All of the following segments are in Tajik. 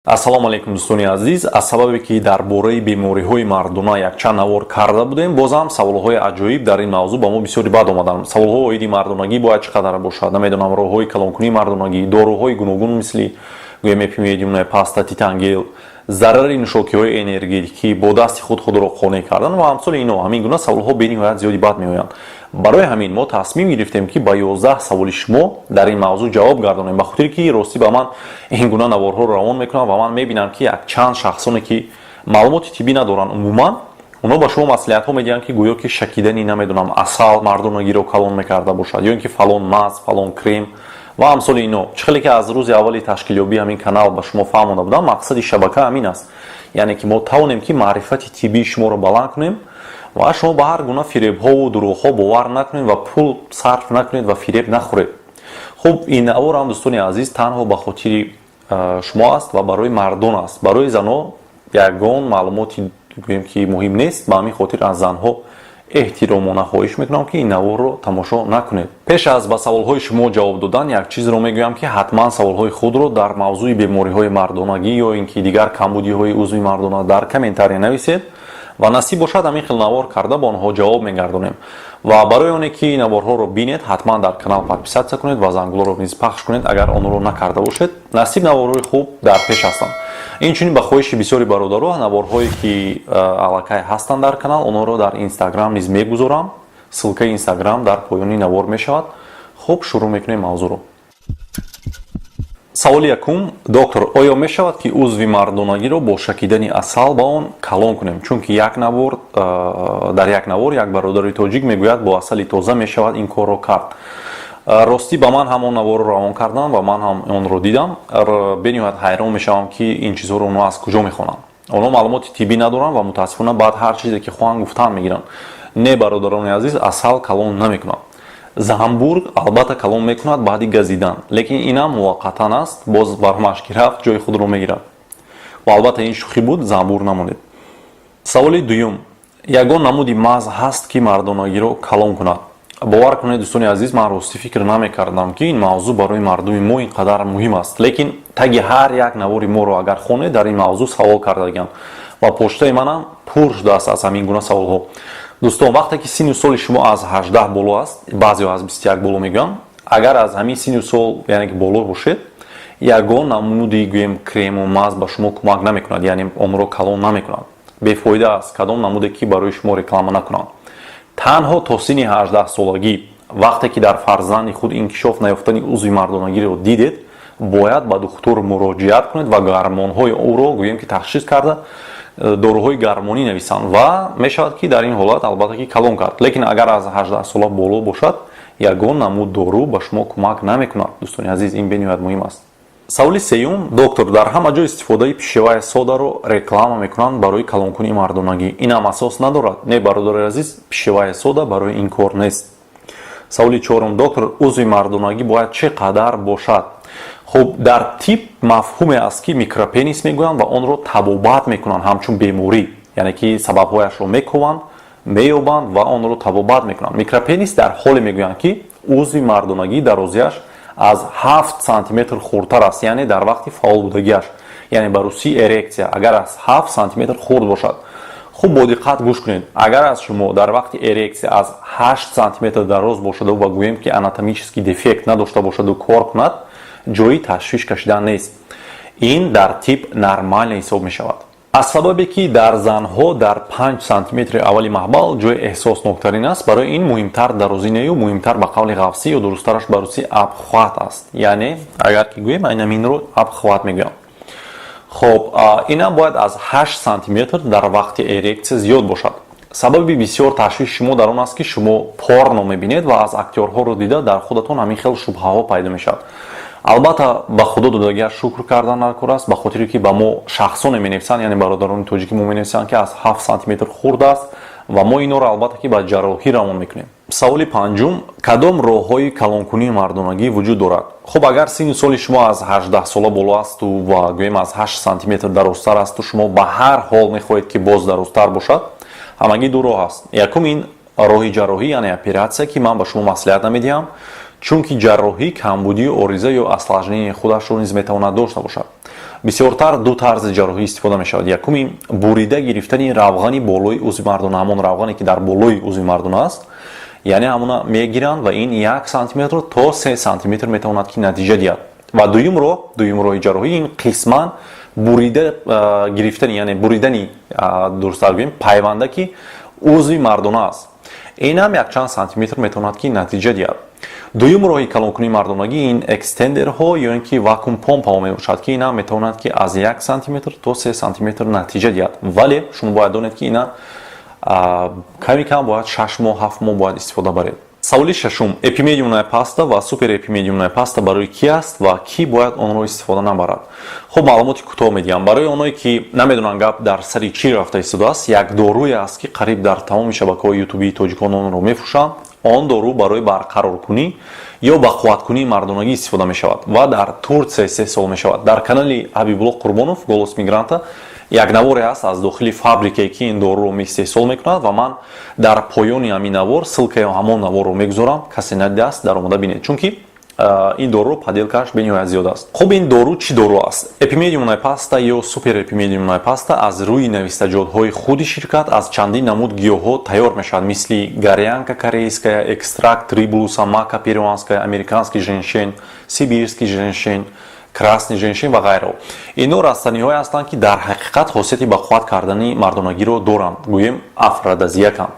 Ассалому алайкум, дӯстони азиз. Аз сабабе ки дар бораи бемориҳои мардона якчанд навор карда будем, бозам саволҳои аҷоиб дар ин мавзӯъ ба мо бисёри бад омаданд. Саволҳо оиди мардонагӣ бояд чӣ қадар бошад, намедонам, роҳҳои калонкунии мардонагӣ, доруҳои гуногун, мисли гӯем эпимедиумная паста, титангел, зарари нӯшокиҳои энергетикӣ, бо дасти худ худро қонеъ кардан ва амсоли ино. Ҳамин гуна саволҳо бениҳоят зиёди бад меоянд. Барои ҳамин мо тасмим гирифтем, ки ба 11 саволи шумо дар ин мавзӯъ ҷавоб гардонем, ба хотире ки ростӣ ба ман ин гуна наворҳоро равон мекунам ва ман мебинам, ки якчанд шахсоне, ки маълумоти тиббӣ надоранд умуман, онҳо ба шумо маслиҳатҳо медиҳанд, ки гӯё ки шакидани, намедонам, асал мардонагиро калон мекарда бошад ё ин ки фалон маз, фалон крем ва амсоли ино. Чӣ хеле ки аз рӯзи аввали ташкилёбии ҳамин канал ба шумо фаҳмонда будам, мақсади шабака ҳамин аст, яъне ки мо тавонем, ки маърифати тиббии шуморо баланд кунем ва шумо ба ҳар гуна фиребҳову дурӯғҳо бовар накунед ва пул сарф накунед ва фиреб нахӯред. Хуб, ин навор ҳам, дӯстони азиз, танҳо ба хотири шумо аст ва барои мардон аст. Барои занҳо ягон маълумоти, гӯем ки, муҳим нест. Ба ҳамин хотир аз занҳо эҳтиромона хоҳиш мекунам, ки ин наворро тамошо накунед. Пеш аз ба саволҳои шумо ҷавоб додан як чизро мегӯям, ки ҳатман саволҳои худро дар мавзӯи бемориҳои мардонагӣ ё ин ки дигар камбудиҳои узви мардона дар комментария нависед ва насиб бошад, ҳамин хел навор карда ба онҳо ҷавоб мегардонем. Ва барои оне ки наворҳоро бинед, ҳатман дар канал подписаться кунед ва зангулоро низ пахш кунед, агар онро накарда бошед. Насиб, наворҳои хуб дар пеш ҳастанд. Инчунин ба хоҳиши бисёри бародаро наворҳое ки аллакай ҳастанд дар канал, онҳоро дар Инстаграм низ мегузорам. Ссылкаи Инстаграм дар поёни навор мешавад. Хуб, шурӯъ мекунем мавзӯъро. Саволи якум: доктор, оё мешавад, ки узви мардонагиро бо шакидани асал ба он калон кунем? Чунки як навор, дар як навор як бародари тоҷик мегӯяд, бо асали тоза мешавад ин корро кард. Ростӣ, ба ман ҳам он наворро равон кардам ва ман ҳам онро дидам. Бениҳоят ҳайрон мешавам, ки ин чизҳоро онҳо аз куҷо мехонанд. Онҳо маълумоти тиббӣ надоранд ва мутаассифона баъд ҳар чизе ки хоҳанд, гуфтан мегиранд. Не, бародарони азиз, асал калон намекунад. Занбург албатта калон мекунад баъди газидан, лекин инам муваққатан аст, боз бармаш ки рафт, ҷои худро мегирад. Ва албатта ин шӯхӣ буд, занбур намонед. Саволи дуюм: ягон намуди маз ҳаст, ки мардонагиро калон кунад? Бовар кунед, дӯстони азиз, ман ростӣ фикр намекардам, ки ин мавзӯъ барои мардуми мо ин қадар муҳим аст, лекин таги ҳар як навори моро агар хонед, дар ин мавзӯъ савол кардагианд ва почтаи манам пур шудааст аз ҳамин гуна саволҳо. Дӯстон, вақте ки синну соли шумо аз 18 боло аст, баъзеҳо аз 21 боло мегӯянд, агар аз ҳамин синну сол, яъне ки боло бошед, ягон намуди, гӯем, крему маз ба шумо кӯмак намекунад, яъне онро калон намекунад. Бефоида аст, кадом намуде ки барои шумо реклама накунанд. Танҳо то синни 18 солагӣ, вақте ки дар фарзанди худ инкишоф наёфтани узви мардонагиро дидед, бояд ба духтур муроҷиат кунед ва гармонҳои ӯро, гӯем ки, ташхис карда, доруҳои гармонӣ нависанд ва мешавад, ки дар ин ҳолат албатта ки калон кард. Лекин агар аз 18 сола боло бошад, ягон намуд дору ба шумо кӯмак намекунад. Дӯстони азиз, ин бениҳоят муҳим аст. Саволи сеюм: доктор, дар ҳама ҷо истифодаи пищевая содаро реклама мекунанд барои калонкунии мардонагӣ. Инам асос надорад? Не, бародари азиз, пищевая сода барои ин кор нест. Саволи чорум: доктор, узви мардонагӣ бояд чӣ қадар бошад? Хуб, дар тиб мафҳуме аст, ки микропенис мегӯянд ва онро табобат мекунанд ҳамчун беморӣ, яъне ки сабабҳояшро мекӯванд, меёбанд ва онро табобат мекунанд. Микропенис дар ҳоле мегӯянд, ки узви мардонагӣ дарозиаш аз 7 сантиметр хурдтар аст, яъне дар вақти фаъол будагиаш, яъне ба русӣ эрексия, агар аз 7 сантиметр хурд бошад. Хуб, бо диққат гӯш кунед. Агар аз шумо дар вақти эрексия аз 8 сантиметр дароз бошаду ва, гӯем ки, анатомический дефект надошта бошаду кор кунад, ҷои ташвиш кашидан нест. Ин дар тиб нормально ҳисоб мешавад. Аз сабабе ки дар занҳо дар 5 сантиметри аввали маҳбал ҷои эҳсосноктарин аст, барои ин муҳимтар дарозӣ нею муҳимтар, ба қавли ғафсӣ ё дурусттараш ба русӣ, обхват аст. Яъне агар ки гӯем, айнаминро обхват мегӯям. Хоб, инам бояд аз 8 сантиметр дар вақти эрексия зиёд бошад. Сабаби бисёр ташвиши шумо дар он аст, ки шумо порно мебинед ва аз актёрҳоро дида дар худатон ҳамин хел шубҳаҳо пайдо мешавад. Албатта, ба Худо додагиаш шукр кардан дар кор аст, ба хотире ки ба мо шахсоне менависанд, яъне бародарони тоҷики мо менависанд, ки аз 7 сантиметр хурд аст ва мо инҳоро албатта ки ба ҷарроҳӣ равон мекунем. Саволи панҷум: кадом роҳҳои калонкунии мардонагӣ вуҷуд дорад? Хуб, агар синну соли шумо аз 18 сола боло асту ва, гӯем, аз 8 сантиметр дарозтар асту шумо ба ҳар ҳол мехоҳед, ки боз дарозтар бошад, ҳамагӣ ду роҳ аст. Якум ин роҳи ҷарроҳӣ, яъне оператсия, ки ман ба шумо маслиҳат намедиҳам, чунки ҷарроҳӣ камбудию ориза ё осложнение худашро низ метавонад дошта бошад. Бисёртар ду тарзи ҷарроҳӣ истифода мешавад. Якуми, бурида гирифтани равғани болои узви мардона, ҳамон равғане, ки дар болои узви мардона аст, яъне ҳамона мегиранд ва ин 1 сантиметр то 3 сантиметр метавонад, ки натиҷа диҳад. Ва дуюм роҳ, дуюм роҳи ҷарроҳӣ, ин қисман бурида гирифтани, яъне буридани, дурусттар гӯем, пайвандаки узви мардона аст. Ин ҳам якчанд сантиметр метавонад, ки натиҷа диҳад. Дуюм роҳи калонкунии мардонагӣ ин экстендерҳо ё ин ки вакуум помпаҳо мебошад, ки ин ҳам метавонад, ки аз 1 сантиметр то 3 сантиметр натиҷа диҳад. Вале шумо бояд донед, ки ина ками кам бояд 6 моҳ, 7 моҳ бояд истифода баред. Саволи шашум: эпимедиумная паста ва супер эпимедиумная паста барои кӣ аст ва кӣ бояд онро истифода набарад? Хуб, маълумоти кӯтоҳ медиҳам барои оное, ки намедонанд, гап дар сари чӣ рафта истодааст. Як доруе аст, ки қариб дар тамоми шабакаҳои ютубии тоҷикон онро мефурӯшанд. Он дору барои барқароркунӣ ё бақувваткунии мардонагӣ истифода мешавад ва дар Турсия истеҳсол мешавад. Дар канали Ҳабибулло Қурбонов, «Голос мигранта», як наворе ҳаст аз дохили фабрикае, ки ин доруро истеҳсол мекунад, ва ман дар поёни ҳамин навор ссылкаи ҳамон наворро мегузорам. Касе надидааст, даромада бинед, чунки ин дору подделкааш бениҳоят зиёд аст. Хуб, ин дору чӣ дору аст? Эпимедиумная паста ё супер эпимедиумная паста аз рӯи навистаҷотҳои худи ширкат аз чандин намуд гиёҳҳо тайёр мешавад, мисли горянка корейская, экстракт трибулуса, мака перуанская, американский женьшень, сибирский женьшень, красный женьшень ва ғайраҳо. Ино растаниҳое ҳастанд, ки дар ҳақиқат хосияти бақувват кардани мардонагиро доранд, гӯем, афродизиаканд.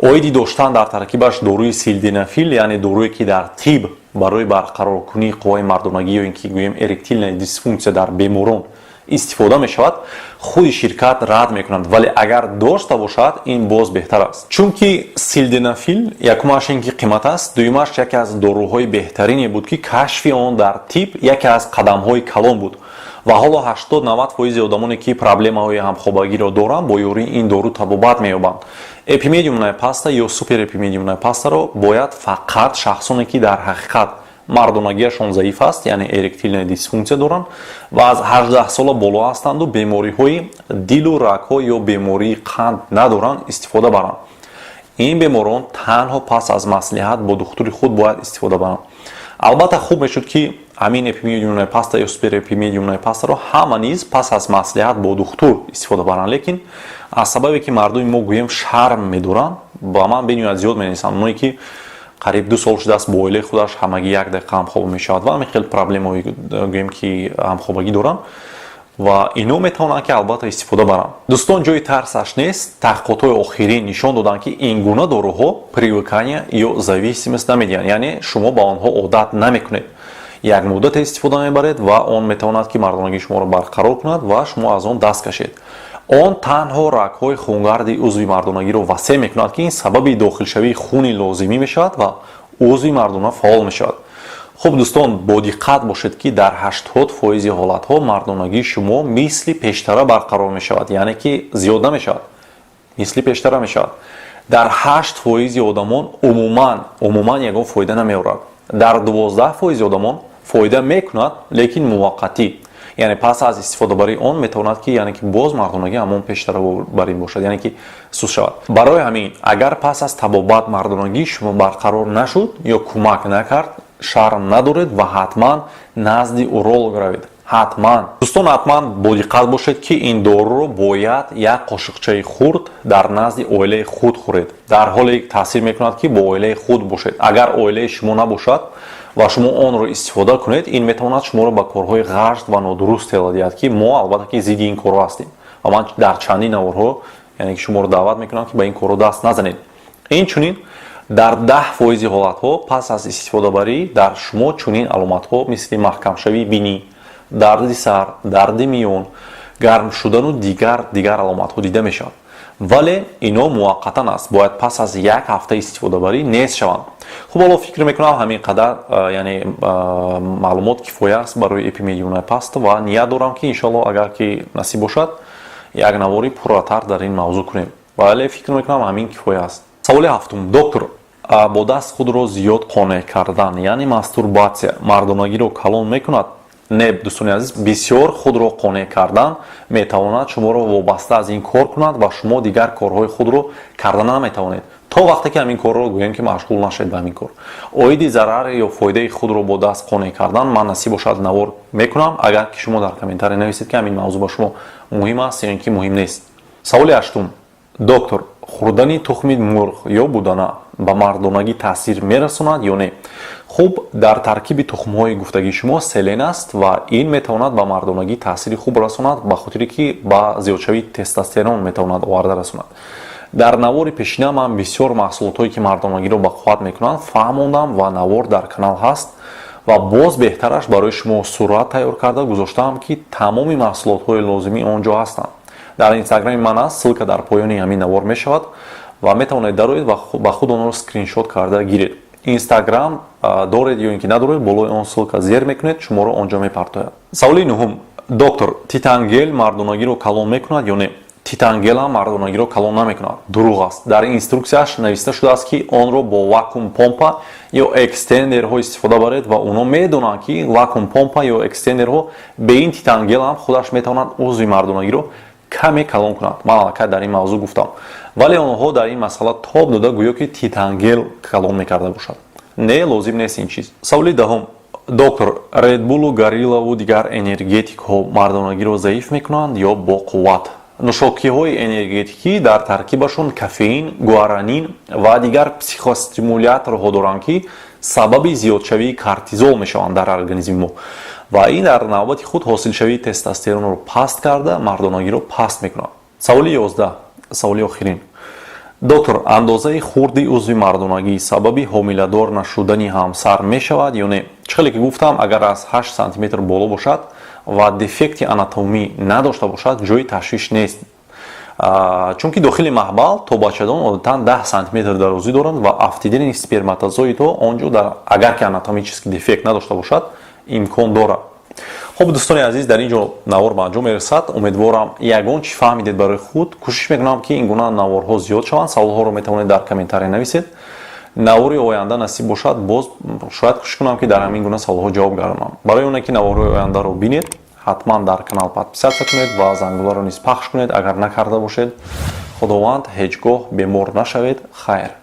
Оиди доштан дар таркибаш доруи силденафил, яъне доруе, ки дар тиб барои барқароркунии қувваи мардонагӣ ё ин ки гӯем эректильная дисфункция дар беморон истифода мешавад, худи ширкат рад мекунад. Вале агар дошта бошад, ин боз беҳтар аст, чунки силденафил, якумаш ин ки қимат аст, дуюмаш яке аз доруҳои беҳтарине буд, ки кашфи он дар тиб яке аз қадамҳои калон буд ва ҳоло 80-90 фоизи одамоне, ки проблемаҳои ҳамхобагиро доранд, бо ёрии ин дору табобат меёбанд. Эпимедиумная паста ё супер эпимедиумная пастаро бояд фақат шахсоне, ки дар ҳақиқат мардонагиашон заиф аст, яъне эректильная дисфункция доранд ва аз 18 сола боло ҳастанду бемориҳои дилу рагҳо ё бемории қанд надоранд, истифода баранд. Ин беморон танҳо пас аз маслиҳат бо духтури худ бояд истифода баранд. Албатта, хуб мешуд, ки ҳамин эпимедиумная паста ё супер эпимедиумная пастаро ҳама низ пас аз маслиҳат бо духтур истифода баранд. Лекин аз сабабе ки мардуми мо, гӯем, шарм медоранд, ба ман бениҳоят зиёд менависанд оное, ки қариб 2 сол шудааст, бо оилаи худаш ҳамагӣ 1 дақиқа ҳамхоба мешавад ва ҳамин хел проблемаҳои, гӯем, ки ҳамхобагӣ доранд ва ино метавонанд, ки албатта истифода баранд. Дӯстон, ҷои тарсаш нест. Таҳқиқотҳои охирин нишон доданд, ки ин гуна доруҳо привыкание ё зависимость намедиҳанд, яъне шумо ба онҳо одат намекунед. Як муддате истифода мебаред ва он метавонад, ки мардонагии шуморо барқарор кунад ва шумо аз он даст кашед. Он танҳо рагҳои хунгарди узви мардонагиро васеъ мекунад, ки ин сабаби дохилшавии хуни лозимӣ мешавад ва узви мардона фаъол мешавад. Хуб, дӯстон, бодиққат бошед, ки дар 80 фоизи ҳолатҳо мардонагии шумо мисли пештара барқарор мешавад, яъне ки зиёд намешавад, мисли пештара мешавад. Дар 8 фоизи одамон умуман ягон фоида намеорад. Дар 12 фоизи одамон фоида мекунад, лекин муваққатӣ, яъне пас аз истифодабарии он метавонад, ки яъне ки боз мардонагӣ ҳамон пештара бар ин бошад, яъне ки суст шавад. Барои ҳамин, агар пас аз табобат мардонагии шумо барқарор нашуд ё кӯмак накард, шарм надоред ва ҳатман назди уролог равед, ҳатман. Дӯстон, ҳатман бодиққат бошед, ки ин доруро бояд як қошиқчаи хурд дар назди оилаи худ хӯред. Дар ҳоле таъсир мекунад, ки бо оилаи худ бошед. Агар оилаи шумо набошад ва шумо онро истифода кунед, ин метавонад шуморо ба корҳои ғалат ва нодуруст тела диҳад, ки мо, албатта, ки зидди ин корҳо ҳастем ва ман дар чандин наворҳо, яъне ки шуморо даъват мекунам, ки ба ин корҳо даст назанед. Инчунин дар 10 фоизи ҳолатҳо пас аз истифодабарӣ дар шумо чунин аломатҳо, мисли маҳкамшавии бинӣ, дарди сар, дарди миён, гарм шудану дигар аломатҳо дида мешавад. Вале ино муваққатан аст, бояд пас аз як ҳафта истифодабарӣ нест шаванд. Хуб, ҳоло фикр мекунам, ҳамин қадар, яъне маълумот кифоя аст барои эпимедиумная паста ва ният дорам, ки иншоалло, агар ки насиб бошад, як навори пурратар дар ин мавзӯъ кунем. Вале фикр мекунам, ҳамин кифоя аст. Саволи ҳафтум: доктор, бо даст худро зиёд қонеъ кардан, яъне мастурбатсия, мардонагиро калон мекунад? Не, дӯстони азиз, бисёр худро қонеъ кардан метавонад шуморо вобаста аз ин кор кунад ва шумо дигар корҳои худро карда наметавонед. То вақте ки ҳамин корро, гӯем, ки машғул нашавед ба ҳамин кор. Оиди зарар ё фоидаи худро бо даст қонеъ кардан ман, насиб бошад, навор мекунам, агар ки шумо дар комментария нависед, ки ҳамин мавзӯъ ба шумо муҳим аст ё ин ки муҳим нест. Саволи ҳаштум: доктор, хӯрдани тухми мурғ ё будана ба мардонагӣ таъсир мерасонад ё не? Хуб, дар таркиби тухмҳои гуфтагии шумо селен аст ва ин метавонад ба мардонагӣ таъсири хуб расонад, ба хотире ки ба зиёдшавии тестостерон метавонад оварда расонад. Дар навори пешина ман бисёр маҳсулотҳое, ки мардонагиро ба қувват мекунанд, фаҳмондам ва навор дар канал ҳаст. Ва боз беҳтараш, барои шумо сурат тайёр карда гузоштаам, ки тамоми маҳсулотҳои лозимӣ он ҷо ҳастанд. Дар Инстаграми ман аст, ссылка дар поёни ҳамин навор мешавад ва метавонед дароед ва ба худ онро скриншот карда гиред. Инстаграм доред ё ин ки надоред, болои он ссылка зер мекунед, шуморо он ҷо мепартояд. Саволи нуҳум: доктор, Титангел мардонагиро калон мекунад ё не? Титангелам мардонагиро калон намекунад, дурӯғ аст. Дар инструксияш нависта шудааст, ки онро бо вакуум помпа ё экстендерҳо истифода баред, ва онҳо медонанд, ки вакуум помпа ё экстендерҳо бе ин Титангел ҳам худаш метавонад узви мардонагиро каме калон кунад. Ман аллакай дар ин мавзӯъ гуфтам, вале онҳо дар ин масъала тоб дода, гӯё ки Титангел калон мекарда бошад. Не, лозим нест ин чиз. Саволи 10-ум: доктор, Редбулу, Гориллаву дигар энергетикҳо мардонагиро заиф мекунанд ё бо қувват? Нӯшокиҳои энергетикӣ дар таркибашон кофеин, гуаранин ва дигар психостимуляторҳо доранд, ки сабаби зиёдшавии кортизол мешаванд дар организми мо, ва ин дар навбати худ ҳосилшавии тестостеронро паст карда, мардонагиро паст мекунад. Саволи 11, саволи охирин: доктор, андозаи хурди узви мардонагӣ сабаби ҳомиладор нашудани ҳамсар мешавад ё не? Чӣ хеле ки гуфтам, агар аз 8 сантиметр боло бошад ва дефекти анатомӣ надошта бошад, ҷои ташвиш нест, чунки дохили маҳбал то бачадон одатан 10 сантиметр дарозӣ доранд ва афтидани сперматозоидҳо он ҷо, агар ки анатомический дефект надошта бошад, имкон дорад. Хуб, дӯстони азиз, дар ин ҷо навор ба анҷом мерасад. Умедворам, ягон чӣ фаҳмидед барои худ. Кӯшиш мекунам, ки ин гуна наворҳо зиёд шаванд. Саволҳоро метавонед дар комментария нависед. Навори оянда, насиб бошад, боз шояд кӯшиш кунам, ки дар ҳамин гуна саволҳо ҷавоб гардонам. Барои оне ки наворҳои ояндаро бинед, ҳатман дар канал подписаться кунед ва зангуларо низ пахш кунед, агар накарда бошед. Худованд, ҳеҷ гоҳ бемор нашавед. Хайр.